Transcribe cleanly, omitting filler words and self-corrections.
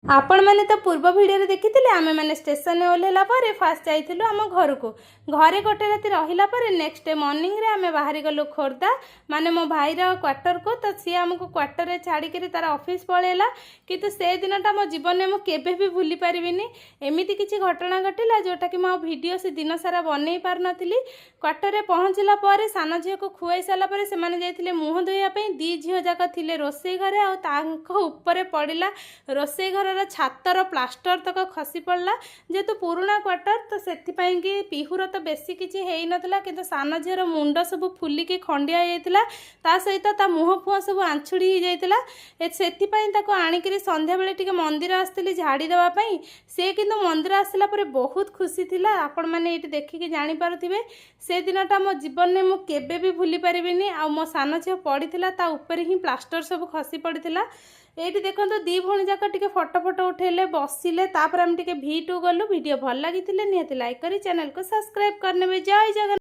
ଆପଣମାନେ ତ ପୂର୍ବ ଭିଡ଼ିଓରେ ଦେଖିଥିଲେ, ଆମେମାନେ ଷ୍ଟେସନରେ ଓହ୍ଲାଇଲା ପରେ ଫାଷ୍ଟ ଯାଇଥିଲୁ ଆମ ଘରକୁ। ଘରେ ଗୋଟେ ରାତି ରହିଲା ପରେ ନେକ୍ସଟ ଡେ ମର୍ଣ୍ଣିଂରେ ଆମେ ବାହାରି ଗଲୁ ଖୋର୍ଦ୍ଧା, ମାନେ ମୋ ଭାଇର କ୍ୱାର୍ଟରକୁ। ତ ସିଏ ଆମକୁ କ୍ୱାର୍ଟରରେ ଛାଡ଼ିକିରି ତାର ଅଫିସ୍ ପଳେଇଲା। କିନ୍ତୁ ସେ ଦିନଟା ମୋ ଜୀବନରେ ମୁଁ କେବେ ବି ଭୁଲି ପାରିବିନି। ଏମିତି କିଛି ଘଟଣା ଘଟିଲା, ଯେଉଁଟାକି ମୁଁ ଆଉ ଭିଡ଼ିଓ ସେ ଦିନ ସାରା ବନେଇ ପାରୁନଥିଲି। କ୍ୱାର୍ଟରରେ ପହଞ୍ଚିଲା ପରେ ସାନ ଝିଅକୁ ଖୁଆଇ ସାରିଲା ପରେ ସେମାନେ ଯାଇଥିଲେ ମୁହଁ ଧୋଇବା ପାଇଁ। ଦି ଝିଅ ଯାକ ଥିଲେ ରୋଷେଇ ଘରେ ଆଉ ତାଙ୍କ ଉପରେ ପଡ଼ିଲା ରୋଷେଇ ଘରର ଛାତର ପ୍ଲାଷ୍ଟର ତକ ଖସି ପଡ଼ିଲା। ଯେହେତୁ ପୁରୁଣା କ୍ୱାର୍ଟର, ତ ସେଥିପାଇଁ କି ପିହୁର ତ ବେଶୀ କିଛି ହେଇନଥିଲା, କିନ୍ତୁ ସାନ ଝିଅର ମୁଣ୍ଡ ସବୁ ଫୁଲିକି ଖଣ୍ଡିଆ ହେଇଯାଇଥିଲା। ତା ସହିତ ତା ମୁହଁ ଫୁହଁ ସବୁ ଆଞ୍ଚୁଡ଼ି ହେଇଯାଇଥିଲା। ସେଥିପାଇଁ ତାକୁ ଆଣିକିରି ସନ୍ଧ୍ୟାବେଳେ ଟିକେ ମନ୍ଦିର ଆସିଥିଲି ଝାଡ଼ି ଦେବା ପାଇଁ। ସେ କିନ୍ତୁ ମନ୍ଦିର ଆସିଲା ପରେ ବହୁତ ଖୁସି ଥିଲା। ଆପଣମାନେ ଏଇଠି ଦେଖିକି ଜାଣିପାରୁଥିବେ। ସେ ଦିନଟା ମୋ ଜୀବନରେ ମୁଁ କେବେ ବି ଭୁଲି ପାରିବିନି। ଆଉ ମୋ ସାନ ଝିଅ ପଡ଼ିଥିଲା, ତା ଉପରେ ହିଁ ପ୍ଲାଷ୍ଟର ସବୁ ଖସି ପଡ଼ିଥିଲା। ଏଇଠି ଦେଖନ୍ତୁ, ଦି ଭଉଣୀ ଯାକ ଟିକେ ଫଟୋ ଫଟୋ ଉଠେଇଲେ, ବସିଲେ। ତାପରେ ଆମେ ଟିକେ ଭି ଟୁ ଗଲୁ। ଭିଡ଼ିଓ ଭଲ ଲାଗିଥିଲେ ନିହାତି ଲାଇକ୍ କରି ଚ୍ୟାନେଲକୁ ସବସ୍କ୍ରାଇବ୍ କରିନେବେ। ଜୟ ଜଗନ୍ନାଥ।